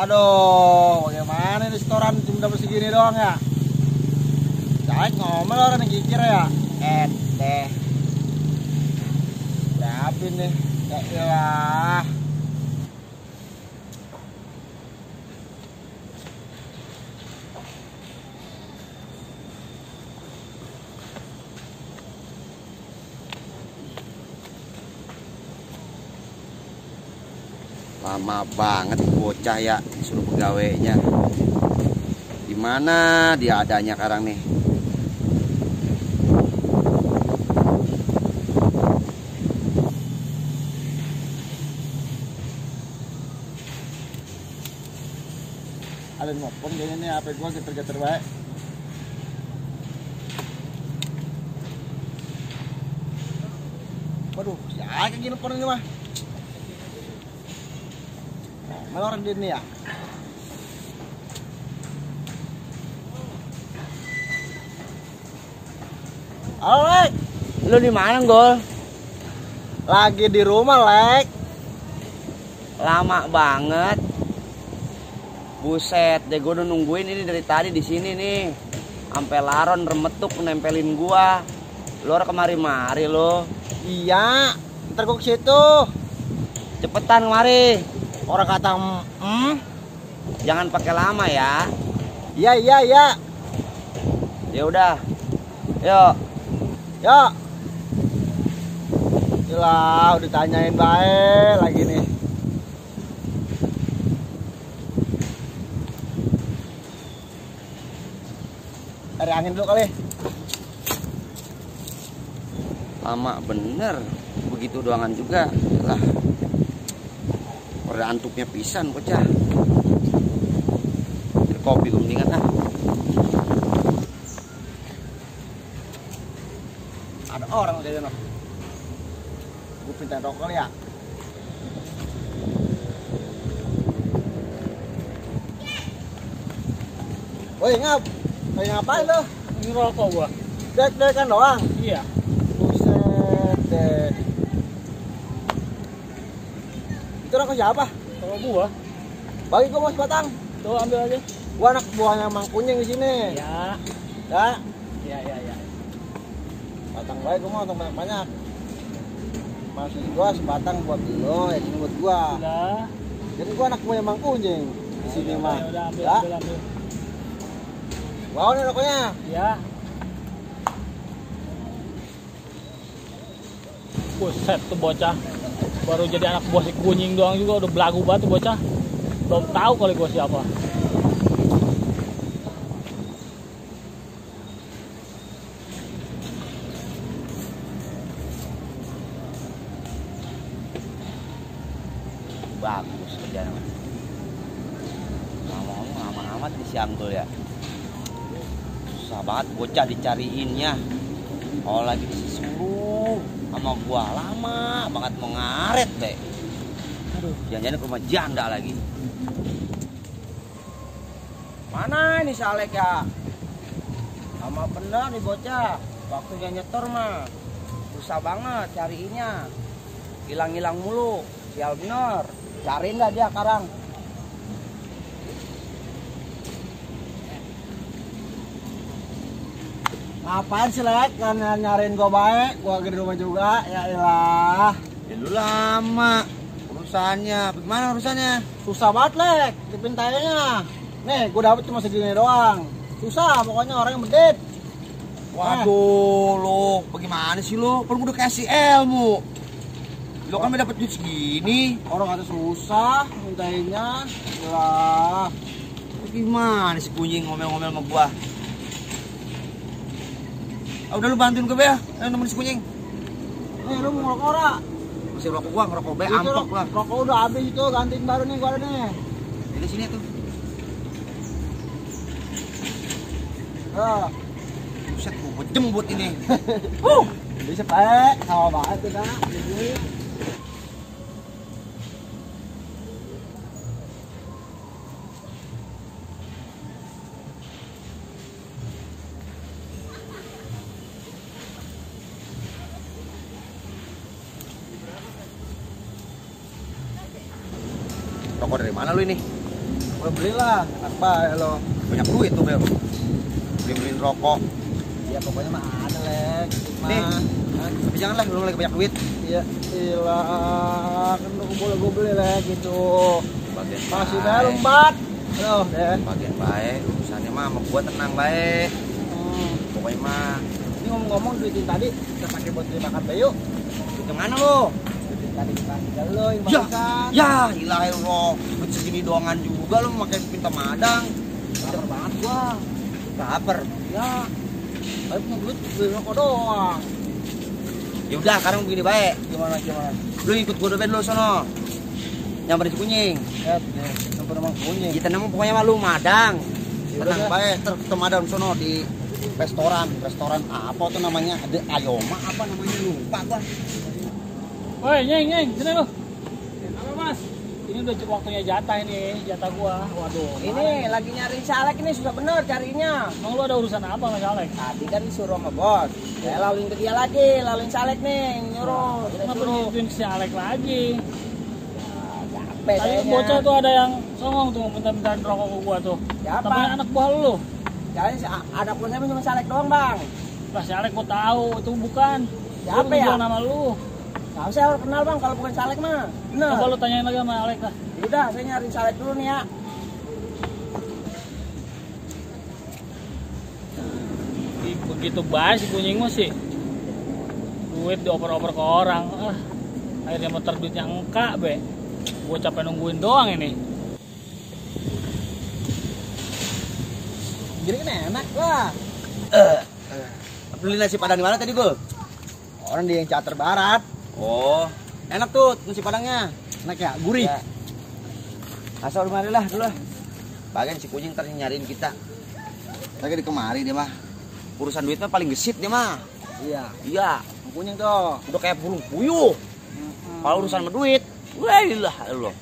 Aduh, bagaimana ini setoran cuma dapat segini doang ya? Cak ngomel orang yang kikir ya. Deh. Siapin nih. Ya iyalah. Lama banget bocah ya suruh pegawainya. Gimana dia adanya sekarang nih? Ada ngopong kayaknya nih HP gua geter-geter baik. Waduh, ya kayak gini pon ini mah. Melor di ini ya. Halo, Lek. Lu di mana, Gol? Lagi di rumah, Lek. Lama banget. Buset, deh gua udah nungguin ini dari tadi di sini nih. Sampai laron remetuk nempelin gua. Lu orang kemari-mari lo. Iya, ntar gua ke situ. Cepetan kemari. Orang kata Jangan pakai lama ya. Iya. Ya udah. Yuk. Yuk. Gila, udah tanyain baik lagi nih. Cari angin dulu kali. Lama bener. Begitu doangan juga. Lah. Udah antuknya pisan bocah. Kopi mendingan ah. Ada orang di sana. Gue pinta rokok kali ya. Woi ngap, lagi ngapain lo? Ini rokok gua. Dek kan doang. Iya. Buset deh. Itu rokok siapa? Rokok gua. Bagi gua mas batang. Tuh ambil aja. Gua anak buahnya Mang Kunying di sini. Ya. Ya. Ya. Batang baik gua mau banyak-banyak. Maksud gua sebatang buat lo, yang ini buat gua. Udah. Jadi gua anak buahnya Mang Kunying di sini mah. Udah ambil, Ya. ambil. Mau nih rokoknya. Ya. Buset tuh bocah. Baru jadi anak buah si Kunying doang juga udah belagu banget tuh bocah. Belum tahu kali gua siapa. Bagus kerjaan. Ngomong-ngomong aman-amat di siang tuh ya. Susah banget bocah dicariinnya. Kalau lagi disuruh sama gua lama banget mau ngaret deh. Aduh, jangan-jangan ke rumah janda lagi. Mana ini si Alek ya? Lama bener nih bocah. Waktunya nyetor mah susah banget cariinnya. Hilang-hilang mulu. Sial bener. Cariin dah dia sekarang. Ngapain sih Lek? Kan nyariin gua baik. Gua lagi di rumah juga. Ya elah. Ya lu lama urusannya. Bagaimana urusannya? Susah banget Lek. Dipintainya. Nih gua dapet cuma segini doang. Susah pokoknya orang yang medit. Waduh, lo bagaimana sih lo? Kan udah kasih ilmu. Lo kan udah dapet duit segini. Orang kata susah mintainnya. Lah. Gimana si Kunying ngomel-ngomel sama gua? Ah, udah lu bantuin gue ya, nemenin si Kunying. Nih lu mau ngerokok ora? Masih rokok gua, ngerokok be, Itu ampok lah. Rokok udah habis itu, gantiin baru nih gua ada nih. Jadi sini tuh. Oh. Buset, gua jembut ini. Bisa Pak, sama banget tuh dah. Rokok dari mana lu ini? Lo belilah, enak banget lo. Banyak duit tuh, Bel. Beliin rokok. Ya pokoknya mah ada lek. Nih. Tapi janganlah lu lagi banyak duit. Iya, ilah. Kan lu boleh gue beli lek gitu. Bagian Masih baik. dah lembat. Aduh deh. Bagian baik, urusannya mah sama gua tenang baik. Pokoknya mah. Ini ngomong-ngomong duitin tadi kita pakai buat beli makan bayu. Itu mana lo? Duitin tadi kita tinggal lo yang Ya, barusan. ya, ilahirullah. Duit segini doangan juga lo pakai pinta madang. Lapar banget gua. Lapar. Ya. Tapi punya duit beli rokok doang. Ya udah, sekarang begini baik. Gimana? Lu ikut gua doben lu sono. Nyamperin si kunying. Ya, deh. Sampai rumah kunying. Kita namanya pokoknya mah lu madang. Ya Tenang udah. baik, terus madang sono di restoran apa tuh namanya? Ada Ayoma apa namanya lupa gua. Woi, nyeng, sini lu. Apa mas? Ini udah waktunya jatah ini, jatah gua. Waduh. Ini lagi nyariin salek ini susah bener carinya. Emang lu ada urusan apa sama Salek? Tadi kan disuruh sama bos. Saya laluin ke dia lagi, laluin salek nih, nyuruh. Saya Kenapa suruh. nyuruhin si Salek lagi? Capek Tadi kayaknya. bocah tuh ada yang songong tuh minta-minta rokok ke gua tuh. Siapa? Tapi anak buah lu. Jadi ada pun saya cuma salek doang bang. Lah si Salek gua tahu itu bukan. Siapa Gua ya? jual nama lu. Tahu saya harus kenal bang, kalau bukan salek mah. Bener. Coba lu tanyain lagi sama Salek lah. Udah, saya nyariin salek dulu nih ya. Begitu baik si kunying mah sih. Duit dioper-oper ke orang. Akhirnya muter duitnya engkak be. Gua capek nungguin doang ini. Gini kan enak lah. Beli nasi padang di mana tadi, Bul? Orang di yang Cater Barat. Oh, enak tuh nasi padangnya. Enak ya, gurih. Ya. Asal kemari lah dulu lah. Bagian si kucing ntar nyariin kita. Lagi di kemari dia mah. Urusan duit mah paling gesit dia mah. Iya. Iya, Kunying tuh. udah kayak burung puyuh. Kalau urusan sama duit, wah Allah.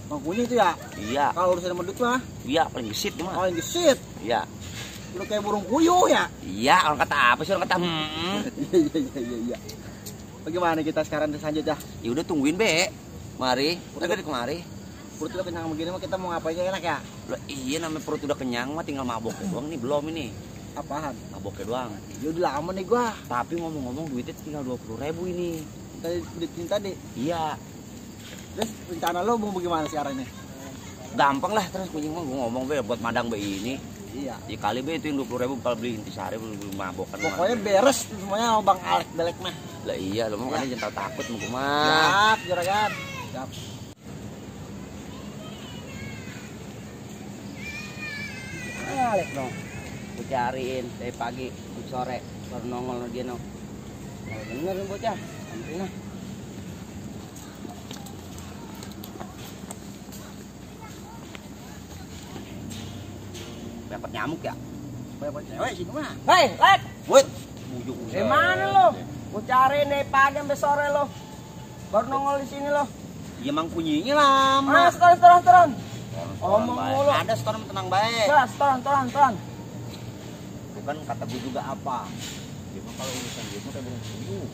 Bang Kunying tuh ya. Iya, Kalau urusan sama duit mah, iya paling gesit dia mah. paling gesit. Iya. Lu kayak burung puyuh ya. Iya, orang kata apa sih orang kata Iya. Bagaimana kita sekarang selanjutnya? Ya udah tungguin be. Mari, udah di kemari. Perut udah kenyang begini mah kita mau ngapain aja enak ya? Lah iya namanya perut udah kenyang mah tinggal maboknya doang nih, belum ini. Apaan? Maboknya doang. Ya udah lama nih gua. Tapi ngomong-ngomong duitnya tinggal 20.000 ini. Tadi duitin tadi. Iya, Terus rencana lo mau bagaimana sekarang ini? gampang lah terus kucing mah gua ngomong be buat madang be ini. Iya. Ya kali be itu yang 20.000 kalau beli intisari beli mabokan mah. Pokoknya beres semuanya sama Bang Alek Belek mah. Lah iya, lo makanya jangan takut mau mah. Siap, juragan. Siap. Alek dong. Gua cariin dari pagi sampai sore baru nongol dia no. Oh, bener nih bocah. Sampai nah. Dapat nyamuk ya. Banyak cewek sih mah. Hei, Lek. Wait, bujuk. Di mana lo? Gua cariin dari pagi sampai sore lo. Baru nongol di sini lo. Ya mang kunyingnya lama. Mas, turun. Omong Omong baik. mulu. Ada setoran tenang baik. Gas, turun. Bukan kata gue juga apa. Dia mah kalau urusan duit mah kayak burung puyuh.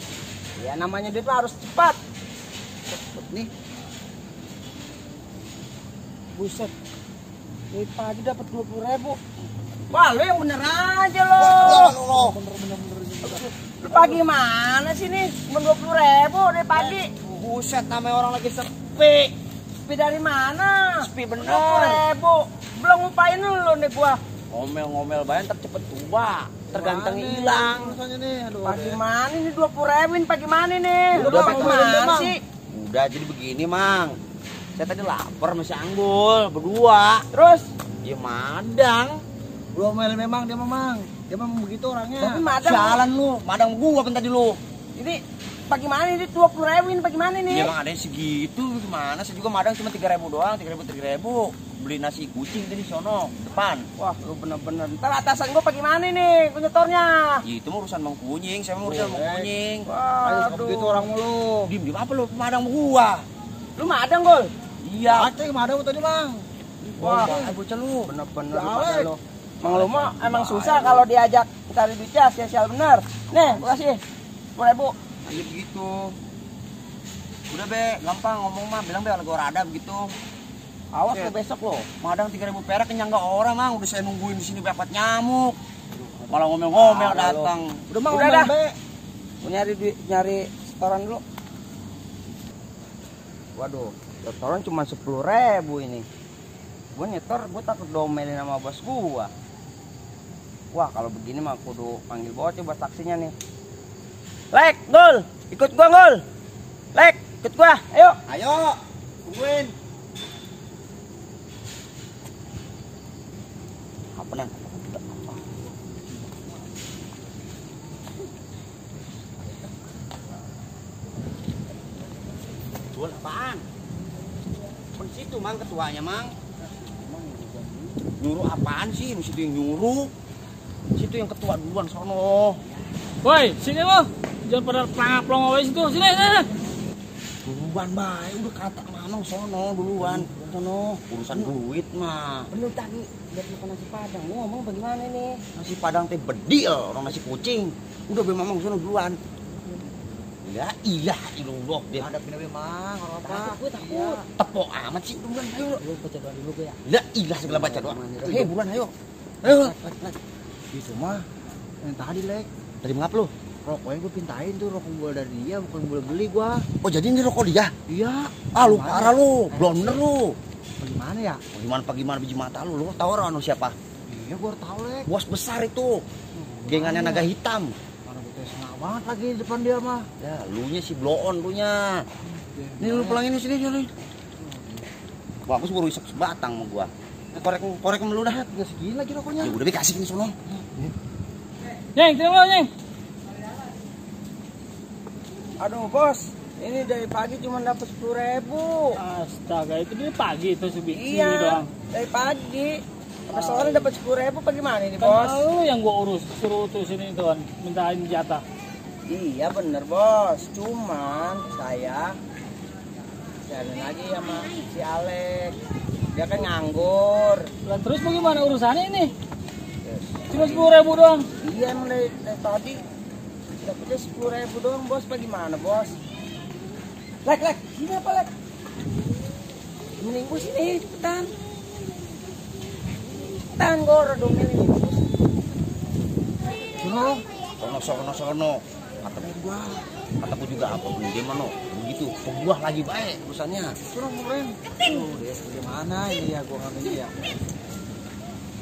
Ya namanya duit mah harus cepat. Cepet nih. Buset. Dari pagi dapat 20.000. Wah, lu yang bener aja lo. Bener. Lu pagi mana sih nih? Cuma 20.000 dari pagi. Buset, namanya orang lagi sepi. Sepi dari mana? Sepi bener. 20.000. Belum ngupain lu nih gua. Ngomel-ngomel bayar ntar cepet tua. Tergantengnya hilang. Pagi mana nih 20.000 ini pagi mana nih? Lu Udah, pagi Bang. mana sih? Udah jadi begini, Mang. Saya tadi lapar masih Anggul berdua. Terus? Ya madang. Belum memang dia memang. Dia memang begitu orangnya. Tapi madang. Jalan lu, madang gua kan tadi lu. Ini pagi mana ini 20.000 ini pagi mana nih? Ya Bang, ada yang segitu gimana? Saya juga madang cuma 3.000 doang, 3.000. Beli nasi kucing tadi sono depan. Wah, lu bener-bener. Ntar atasan gua pagi mana nih konyetornya? Ya, itu mah urusan Bang Kunying, saya mau urusan Bang Kunying. Wah, begitu orang mulu. Diem apa lu madang sama gua? Lu madang, Gol? Iya. Aceh madang tadi, Bang. Wah, bocah lu. bener-bener lu pada lu. Mang lu mah emang susah kalau diajak cari duitnya sia-sia bener. Nih, makasih. 10.000. Ayo begitu. Udah be, gampang ngomong mah, bilang be kalau gua rada begitu. Awas lo besok lo, madang 3.000 perak kenyang gak orang mang. Udah saya nungguin di sini dapat nyamuk. Malah ngomel-ngomel datang. Udah mang, udah dah. Gue nyari setoran dulu. Waduh, setoran cuma 10.000 ini. Gue nyetor, gue takut domelin sama bos gue. Wah, kalau begini mah kudu panggil bocah buat taksinya nih. Lek, Gol, ikut gua Gol. Lek, ikut gua, ayo. Ayo, tungguin. Apa nang? Jual apaan? Di situ mang ketuanya mang. Nyuruh apaan sih? Mesti dia yang nyuruh. Situ yang ketua duluan sono. Woi, sini lo. Jangan pada pelangap-pelongo aja situ. Sini, sini. Duluan bae, udah kata mamang sono duluan. Sono, urusan duit mah. Belum tadi lihat makan nasi padang. Lu ngomong bagaimana nih? Nasi padang teh bedil, orang nasi kucing. Udah be mamang sono duluan. Ya ilah ilullah dia hadapin be mang, apa? Gue takut. Tepok amat sih duluan ayo. Lu baca doa dulu gue ya. Ya ilah segala baca doa. Hei buruan ayo. Ayo. Itu mah yang tadi Lek, Dari mengap lu? rokoknya gue pintain tuh, rokok gue dari dia, bukan gue beli gue. Oh jadi ini rokok dia? Iya. Ah lu parah lu, blunder lu. Gimana ya? Gimana biji mata lu tahu orang anu siapa? Iya gue tahu Lek. Bos besar itu. Gengannya naga hitam. Mana gue senang banget lagi di depan dia mah. Ya, lunya si blow on lunya. Nih lu pulangin sini sini. Bagus baru isep sebatang sama gua. Korek melu dah. Gak segini lagi rokoknya. Ya udah dikasih ini sono. Nyeng, terima lo, Nyeng. Aduh bos, ini dari pagi cuma dapat 10.000. Astaga, itu dia pagi itu segini Iya, doang. dari pagi. Sampai sore dapat 10.000 apa gimana ini Kan bos? lu yang gua urus, suruh utusin itu kan, mintain jatah. Iya bener bos, cuman saya cari lagi sama si Alex. Dia kan nganggur. Lah terus bagaimana urusannya ini? Cuma 10.000 doang. Iya emang dari tadi dapetnya 10.000 doang bos, bagaimana bos? Lek, sini apa Lek? Mending gue sini, cepetan. Cepetan gue udah domelin ini bos. Sono. Kata gua juga apa pun dia mano. Begitu, gua lagi baik urusannya. Suruh keren. Tuh dia gimana ini ya gue ngambil dia.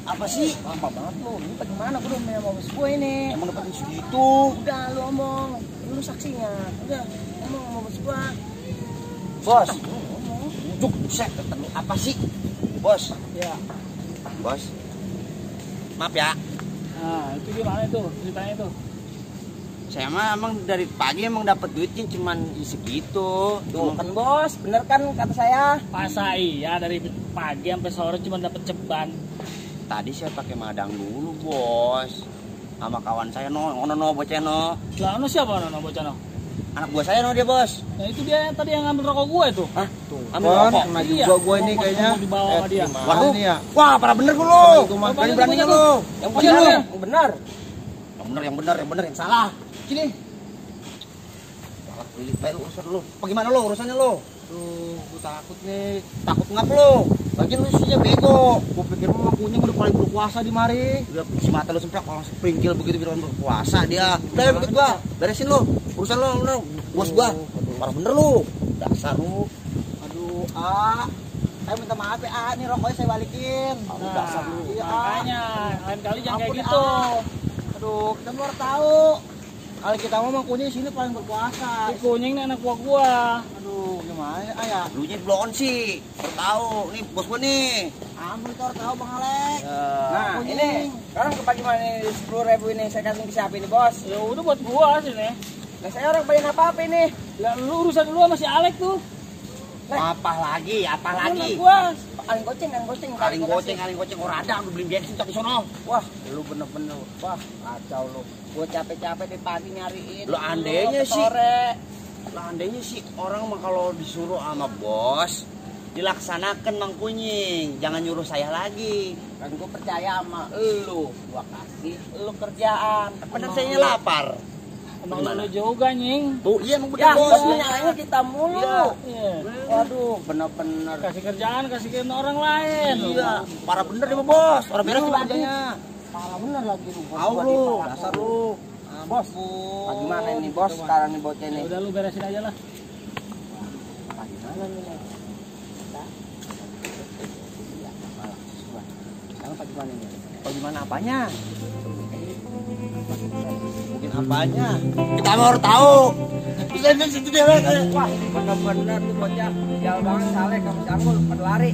Apa sih? Lama banget lo, ini bagaimana gue udah main sama bos gue ini. Emang dapetin segitu. Udah lu omong, lu saksinya. Udah, ngomong sama bos gue. Bos, Juk, set, ketemu apa sih? Bos, ya. bos. Maaf ya. Nah, itu gimana itu ceritanya itu? Saya mah emang dari pagi emang dapat duitnya cuman segitu. Tuh kan bos, bener kan kata saya? Masa iya dari pagi sampai sore cuma dapat ceban. Tadi saya pakai madang dulu, bos. Sama kawan saya no bocah no. Lah anu siapa anu bocah no? Anak buah saya no dia, bos. Nah itu dia yang tadi yang ngambil rokok gue itu. Hah? Tuh Ambil kan, rokok. kena Iya, juga gue ini mau kayaknya. dibawa sama dia. Waduh, Ini ya. wah parah bener lu. Berani-beraninya lu. Yang Punya benar, lu. yang benar. Yang bener, yang salah. Sini. Salah pilih baik lu urusan lu. Bagaimana lu urusannya lu? Tuh, gue takut nih. Takut ngap lu. Lagian lu sih bego. Gue pikir mah punya udah paling berkuasa di mari. Udah si mata lu semprot kalau springkil begitu bilang berpuasa dia. Udah ikut gua. Beresin lu. Urusan lu, bos gua. Parah bener lu. Dasar lu. Aduh, saya minta maaf ya, nih rokoknya saya balikin. Aduh, dasar lu. Iya, Makanya lain kali jangan kayak Ampun, gitu. Aduh, kita baru tahu. Kalau kita ngomong kunyit di sini paling berkuasa. Si kunying ini anak buah gua. Aduh, gimana ya? Lu nya blow on sih. Baru tahu. Nih bos gua nih. Ampun, kita tahu Bang Alek. Nah, Kunying. ini sekarang ke bagaimana ini 10.000 ini saya kasih ke siapa ini bos? Ya udah buat gua sini. Nah saya orang bayar apa ini? Lah lu urusan dulu sama si Alek tuh. Apa lagi? Gua kaling goceng. Kaling goceng orang ada aku beli bensin tak di sono. Wah, lu bener-bener. Wah, kacau lu. Gua capek-capek dari pagi nyariin. Lu andainya sampai sih. sore. Landainya sih orang mah kalau disuruh sama bos dilaksanakan Mang Kunying, jangan nyuruh saya lagi. Kan gua percaya sama lu. Gua kasih lu kerjaan. Padahal saya lapar. Emang lu juga nying. Tuh, iya emang Ya, bener bos. bosnya nyalainnya kita mulu. Iya. Waduh, bener-bener. Kasih kerjaan, kasih ke orang lain. Iya, parah bener nih bos. Orang beres nih Iya, kerjanya. Parah bener lagi lu. Bos Tahu gua lu, dipalak dasar lu. lu. Bos, bagaimana ini bos sekarang nih bocah Ya nih? udah lu beresin aja lah. Bagaimana nih? Iya, malah. Coba. Sekarang bagaimana nih? Bagaimana apanya? Mungkin apanya? Kita baru tahu. Bisa di situ deh. Wah, bener-bener tuh bocah. Sial banget, saleh kamu canggul, berlari.